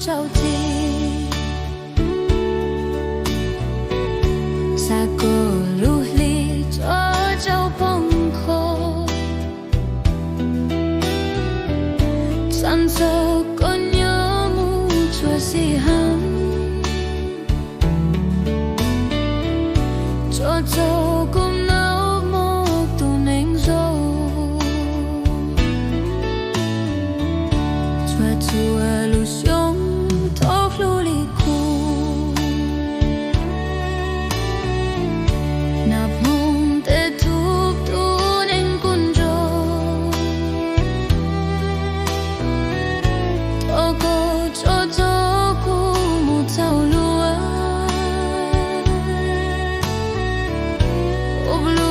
rau txim. Xa koj lub hli tso rau poob qho, txhua txoj koj nyob mus tsuas xis heev, txhua txoj koj